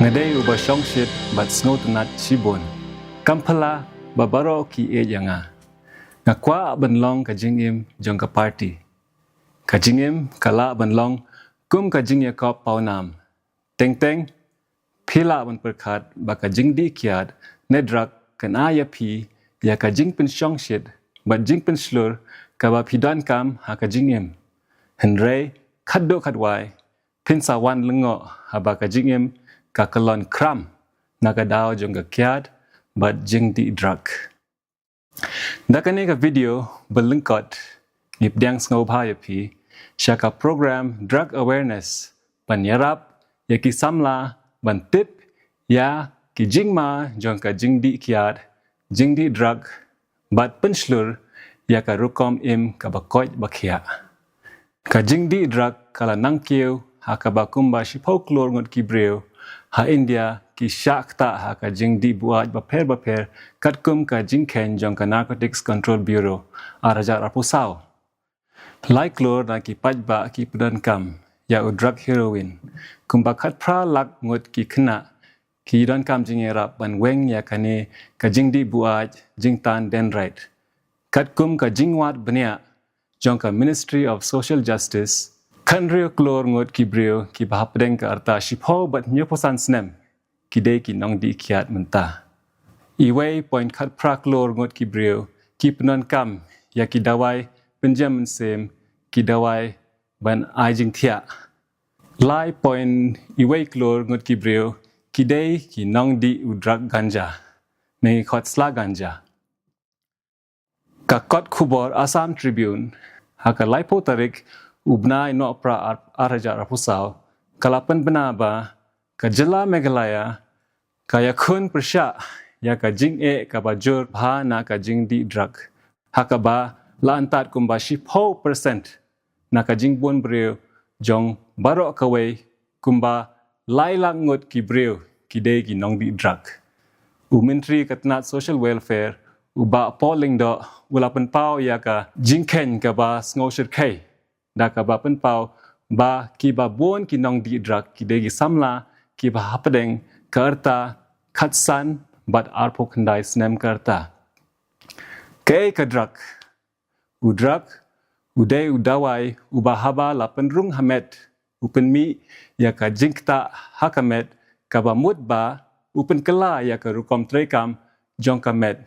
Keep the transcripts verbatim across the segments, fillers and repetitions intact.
Nga dei uba shongshit bad sngewtynnat shibun. Kam phylla ba baroh ki ïeit ïa nga. Nga kwah ban long ka jingim jong ka party. Ka jingim ka lah ban long kum ka jingïakop pawnam. Teng teng, phi lah ban pyrkhat ba ka jingdih kiad ne drug kan ai ïa phi ïa ka jingpynshongshit bad jingpynshlur kaba phi donkam ha ka jingim. Hynrei, khatduh khatwai, phin sa wan lyngngoh haba ka jingim ka kyllon khram na ka daw jong ka kiad bad jingdih drug. Da kane ka video ba lyngkot, ngi pdiang sngewbha ïa phi sha ka program drug awareness, ban ïarap ïa ki samla ban tip ïa ki jingma jong ka jingdih kiad, jingdih drug, bad pynshlur ïa ka rukom im kaba koit ba khiah. Ka jingdih drug ka la nang kiew ha kaba kumba shiphew klur ngut ki briew ha India ki shah ktah ha ka jingdih buaid bapher bapher katkum ka jingkheiñ jong ka Narcotics Control Bureau ar hajar arphew saw. Lai klur na ki paidbah ki pyndonkam ïa u drug heroin. Kumba khatphra lak ngut ki khynnah ki donkam jingïarap ban weng ïa kane ka jingdih buaid jingtan dendrite. Katkum ka jingwad bniah jong ka Ministry of Social Justice, khathynriew klur ngut ki briew kiba hapdeng ka rta shiphew bad hynñiewphew san snem ki dei ki nongdih kiad mynta. Iwei point khatphra klur ngut ki briew ki pyndonkam ïa ki dawai pynjem mynsiem, ki dawai ban ai jingthiah. Lai point iwei klur ngut ki briew ki dei ki nongdih u drug ganja, ne ngi khot sla ganja. Ka kot khubor Assam Tribune ha ka laiphew tarik u bnai Nohprah ar, ar hajar arphew saw ka la pynbna ba ka jylla Meghalaya ka ïakhun pyrshah ïa ka jingeh kaba jur bha na ka jingdih drug, ha kaba la antad kumba shiphew percent na ka jingbun briew jong baroh kawei, kumba lai lak ngut ki briew ki dei ki nongdih drug. U Myntri ka tnat Social Welfare, u Bah Paul Lyngdoh, u la pynpaw ïa ka jingkheiñ kaba sngewshyrkhei da kaba pynpaw ba kiba bun ki nongdih drug ki dei ki samla kiba hapdeng ka rta khatsan bad arphew khyndai snem ka rta. Kaei ka drug? U drug u dei u dawai uba haba la pynrung ha met u pynmih ïa ka jingktah ha ka met, kaba mut ba u pynkylla ïa ka rukom treikam jong ka met.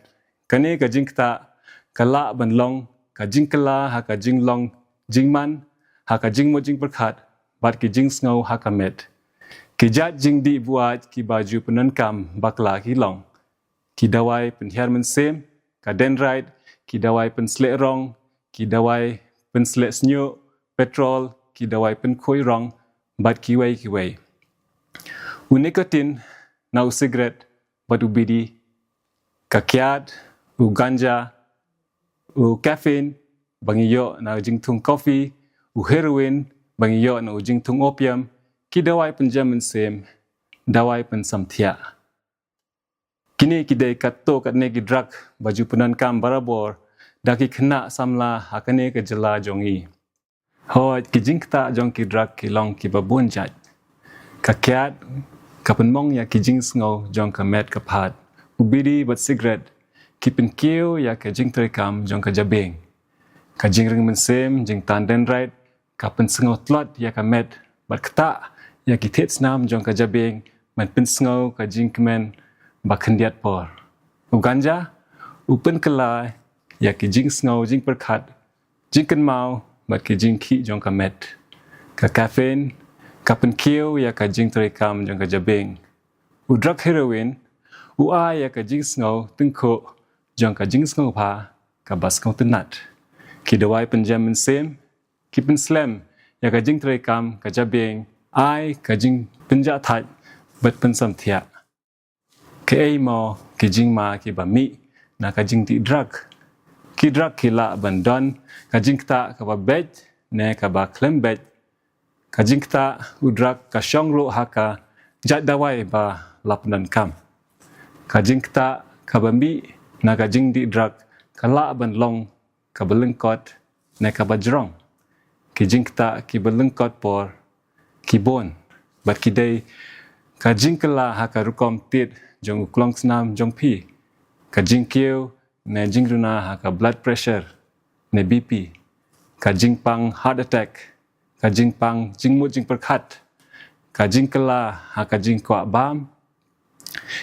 Kane ka jingktah ka lah ban long ka jingkylla ha ka jinglong jingman, ha ka jingmut jingpyrkhat bad ki jingsngew ha ka met. Ki jait jingdih buaid kiba ju pyndonkam bakla ki long ki dawai pynhiar mynsiem, ka dendrite, ki dawai pynsleh rong, ki dawai pynsleh shñiuh, petrol, ki dawai pynkhuid rong, bad kiwei kiwei. U nicotine na u sigaret bad u bidi, ka kiad, u ganja, u caffeine ba ngi ïoh na u jingthung coffee, u heroin ba ngi ïoh na u jingthung opium, ki dawai pynjem mynsiem, dawai pynsamthiah. Kine ki dei katto katne ki drug ba ju pyndonkam barabor da ki khynnah samla ha kane ka jylla jong ngi. Hooid, ki jingktah jong ki drug ki long kiba bun jait. Ka kiad ka pynmong ïa ki jingsngew jong ka met ka phad. U bidi bad sigaret ki pynkiew ïa ka jingtreikam jong ka jabieng. Ka jingring mynsiem, jingtan dendrite, ka pynsngew tlot ïa ka met bad ktah ïa ki thied snam jong ka jabieng ban pynsngew ka jingkmen ba khyndiat por. U ganja u pynkylla ïa ki jingsngew jingpyrkhat, jingkynmaw bad ki jingkhih jong ka met. Ka caffeine ka pynkiew ïa ka jingtreikam jong ka jabieng. U drug heroin u ai ïa ka jingsngew tyngkhuh jong ka jingsngewbha kaba sngewtynnat. Ki dawai pynjem mynsiem ki pynslem ïa ka jingtreikam ka jabieng, ai ka jingpynjahthait bad pynsamthiah. Kaei mo ki jingma kiba mih na ka jingdih drug? Ki drug ki lah ban don ka jingktah kaba beit ne kaba khlem beit. Ka jingktah u drug ka shong ruh ha ka jait dawai ba la pyndonkam. Ka jingktah kaba mih na ka jingdih drug ka lah ban long kaba lyngkot ne kaba jrong. Ki jingktah kiba lyngkot por ki bun bad ki dei Ka jingkylla ha ka rukom tied jong u klongsnam jong phi. Ka jingkiew ne jingruna ha ka blood pressure ne B P. Ka jingpang heart attack. Ka jingpang jingmut jingpyrkhat. Ka jingkylla ha ka jingkwah bam.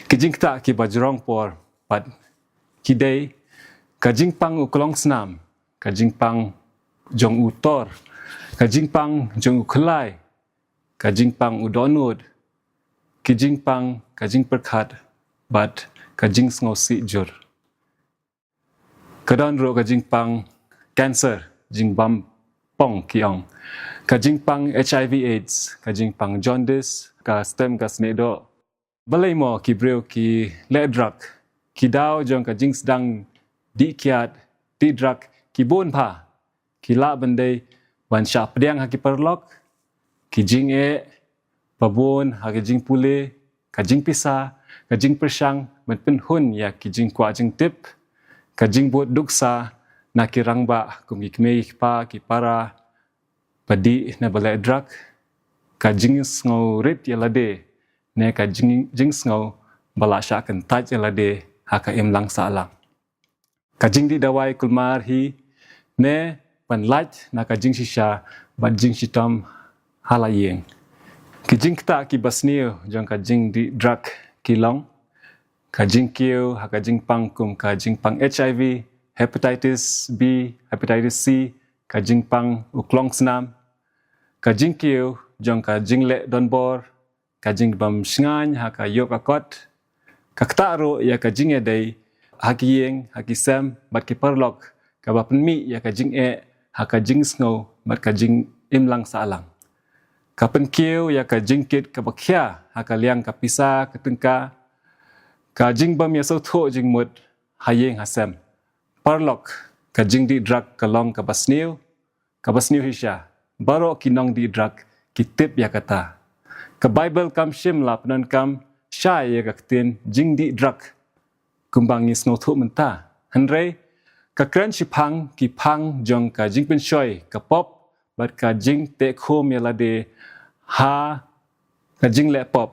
Ki jingktah kiba jrong por bad ki dei ka jingpang u klongsnam, ka jingpang jong u tor, ka jingpang jong u khlai, ka jingpang u dohnud, ki jingpang ka jingpyrkhat bad ka jingsngewsih jur. Ka don ruh ka jingpang cancer, jingbam pong ki ong. Ka jingpang H I V AIDS, ka jingpang jaundice, ka stem ka snieh doh. Balei mo ki briew ki leh drug? Ki daw jong ka jingsdang dih kiad, dih drug ki bun bha. Ki lah ban dei ban shah pdiang ha ki paralok, ki jingeh ba bun ha ki jingpule, ka jingpisa, ka jingpyrshang ban pynhun ïa ki jingkwah jingtip, ka jingbud duksa na ki rangbah kum ki kmie ki kpa ki para ba dih ne ba leh drug, ka jingsngew rit ïa lade ne ka jing, jingsngew ba la shah kyntait ïa lade ha ka imlang sahlang. Ka jingdih dawai kulmar hi ne ban lait na ka jingshisha bad jingshitom ha la ïing. Ki jingktah kiba sniew jong ka jingdih drug ki long ka jingkiew ha ka jingpang kum ka jingpang H I V, hepatitis B, hepatitis C, ka jingpang u klongsnam, ka jingkiew jong ka jingleh donbor, ka jingbam shngaiñ ha ka ïoh ka kot, ka ktah ruh ïa ka jingïadei ha ki ïing ha ki sem bad ki paralok, kaba pynmih ïa ka jingeh ha ka jingsngew bad ka jingimlang sahlang. Ka pynkiew ïa ka jingkit kaba khia ha ka liang ka pisa ka tyngka, ka jingbam ïasngewthuh jingmut ha ïing ha sem. Paralok, ka jingdih drug ka long kaba sniew, kaba sniew shisha. Baroh ki nongdih drug ki tip ïa kata. Ka Baibl kam shym la pyndonkam shai ïa ka ktien jingdih drug kumba ngi sngewthuh mynta. Hynrei ka kren shaphang ki phang jong ka jingpynshoi ka pop bad ka jingteh khum ïa lade ha ka jingleh pop,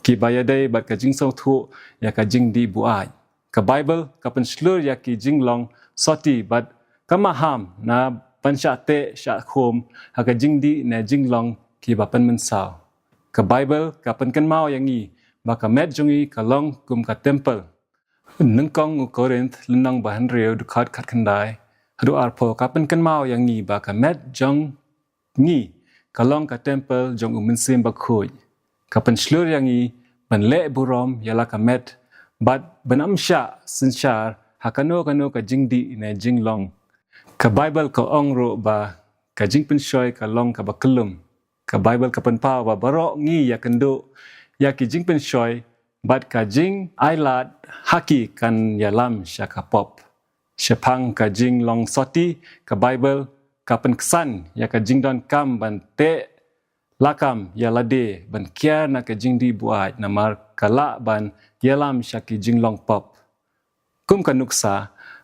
kiba ïadei bad ka jingsngewthuh ïa ka jingdih buaid. Ka Baibl ka pynshlur ïa ki jinglong soti bad ka maham na ban shah teh shah khum ha ka jingdih ne jinglong kiba pynmynsaw. Ka Baibl ka pynkynmaw ïa ngi ba ka met jong ngi ka long kum ka templ. Nyngkong u Korinth lynnong ba hynriew dkhot khatkhyndai haduh arphew ka pynkynmaw ïa ngi ba ka met jong ngi ka long ka templ jong u Mynsiem Bakhuid. Ka pynshlur ïa ngi ban leh burom ïa la ka met bad ban ym shah synshar ha kano kano ka jingdih ne jinglong. Ka Baibl ka ong ruh ba ka jingpynshoi ka long kaba kyllum. Ka Baibl ka pynpaw ba baroh ngi ïakynduh ïa ki jingpynshoi bad ka jingailad ha ki kan ïalam sha ka pop. Shaphang ka jinglong soti, ka Baibl ka pynksan ïa ka jingdonkam ban teh lakam ïa lade ban kiar na ka jingdih buaid namar ka lah ban ïalam sha ki jinglong pop. Kum ka nuksa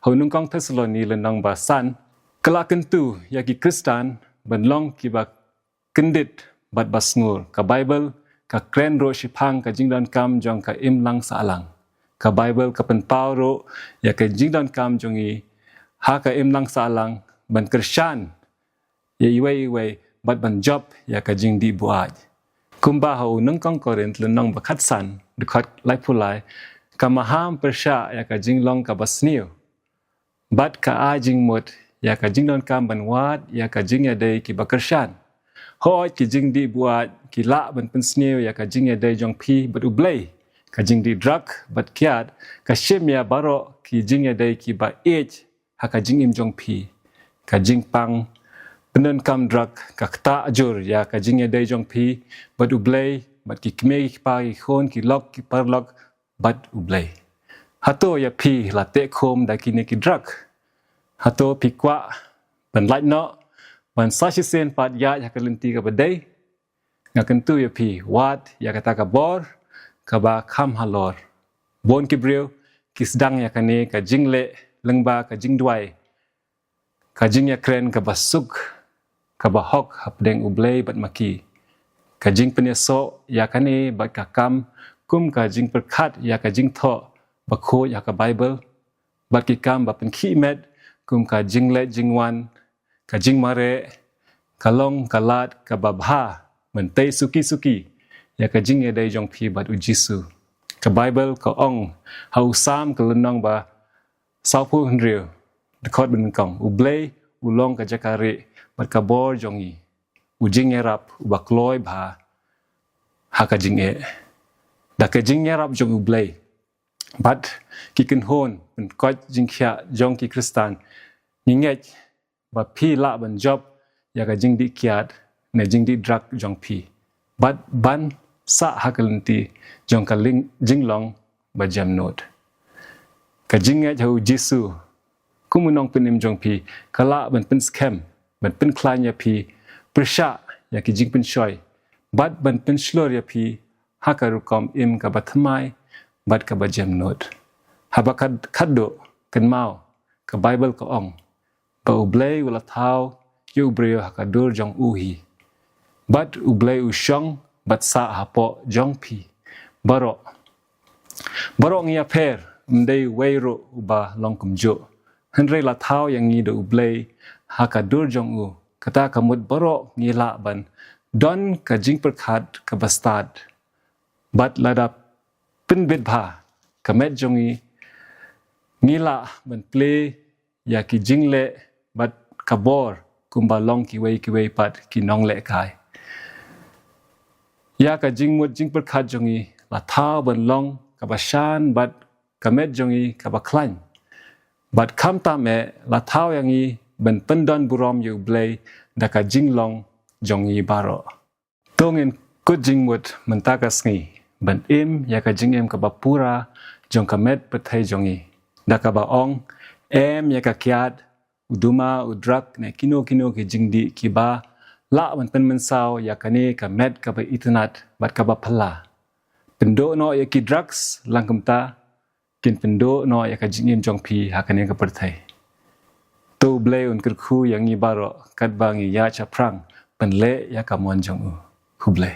ha u nyngkong Thessaloni lynnong ba san, ka la kyntu ïa ki Khristan ban long kiba kyndit bad ba sngur. Ka Baibl ka kren ruh shaphang ka jingdonkam jong ka imlang sahlang. Ka Baibl ka pynpaw ruh ïa ka jingdonkam jong ngi ha ka imlang sahlang ban kyrshan ïa iwei iwei bad ban jop ïa ka jingdih buaid. Kumba ha u nyngkong Korinth lynnong ba khatsan dkhot laiphew lai, ka maham pyrshah ïa ka jinglong kaba sniew bad ka ai jingmut ïa ka jingdonkam ban wad ïa ka jingïadei kiba kyrshan. Hooid, ki jingdih buaid ki lah ban pynsniew ïa ka jingïadei jong phi bad U Blei. Ka jingdih drug bad kiad ka shim ïa baroh ki jingïadei kiba ïeit ha ka jingim jong phi. Ka jingpang pyndonkam drug ka ktah jur ïa ka jingïadei jong phi bad U Blei, bad ki kmie ki kpa, ki khun ki lok ki paralok bad U Blei. Hato ïa phi la teh khum da kine ki drug? Hato phi kwah ban lait noh ban sa shisien pat ïaid ha ka lynti kaba dei? Nga kyntu ïa phi, wad ïa kata ka bor kaba kham halor. Bun ki briew ki sdang ïa kane ka jingleh lyngba ka jingduwai, ka jingïakren kaba suk, kaba hok hapdeng U Blei bad ma ki. Ka jingpynïasoh ïa kane bad ka kam kum ka jingpyrkhat ïa ka jingthoh bakhuid ha ka Baibl, bad ki kam ba pynkhih met kum ka jingleit jingwan, ka jingmareh, ka long ka lad kaba bha ban tei suki-suki ïa ka jingïadei jong phi bad U Jisu. Ka Baibl ka ong ha u Salm ka lynnong ba sawphew hynriew, dkhot ba nyngkong: U Blei u long ka jaka rieh bad ka bor jong ngi, u jingïarap uba kloi bha ha ka jingeh. Da ka jingïarap jong U Blei bad ki kynhun pynkoit jingkhiah jong ki Khristan, ngi ngeit ba phi lah ban jop ïa ka jingdih kiad ne jingdih drug jong phi bad ban sah ha ka lynti jong ka ling-, jinglong ba jemnud. Ka jingngeit ha U Jisu kum u nongpynim jong phi ka lah ban pynskhem, ban pynkhlaiñ ïa phi pyrshah ïa ki jingpynshoi bad ban pynshlur ïa phi ha ka rukom im kaba thymmai bad kaba jemnud. Haba khad-, khadduh, kynmaw, ka Baibl ka ong ba U Blei u la thaw ïa u briew ha ka dur jong u hi, bad U Blei u shong bad sah hapoh jong phi. Baroh, baroh ngi ïapher, ym dei uwei ruh uba long kumjuh. Hynrei la thaw ïa ngi da U Blei ha ka dur jong u. Kata ka mut baroh ngi lah ban don ka jingpyrkhat kaba stad. Bad lada pynbit bha ka met jong ngi, ngi lah ban plie ïa ki jingleh bad ka bor kumba long kiwei kiwei pat ki nonglehkai. Ïa ka jingmut jingpyrkhat jong ngi la thaw ban long kaba shan bad ka met jong ngi kaba khlaiñ. Bad khamtam eh la thaw ïa ngi ban pyndon burom ïa U Blei da ka jinglong jong ngi baroh. To ngin kut jingmut mynta ka sngi ban im ïa ka jingim kaba pura jong ka met pyrthei jong ngi, da kaba ong: Em ïa ka kiad, u duma, u drug ne kino kino ki jingdih kiba lah ban pynmynsaw ïa kane ka met kaba itynnad bad kaba phylla. Pynduh noh ïa ki drugs, lang kumta kin pynduh noh ïa ka jingim jong phi ha kane ka pyrthei. To U Blei un kyrkhu ïa ngi baroh katba ngi ïaid shaphrang pynleh ïa ka mon jong u. Khublei.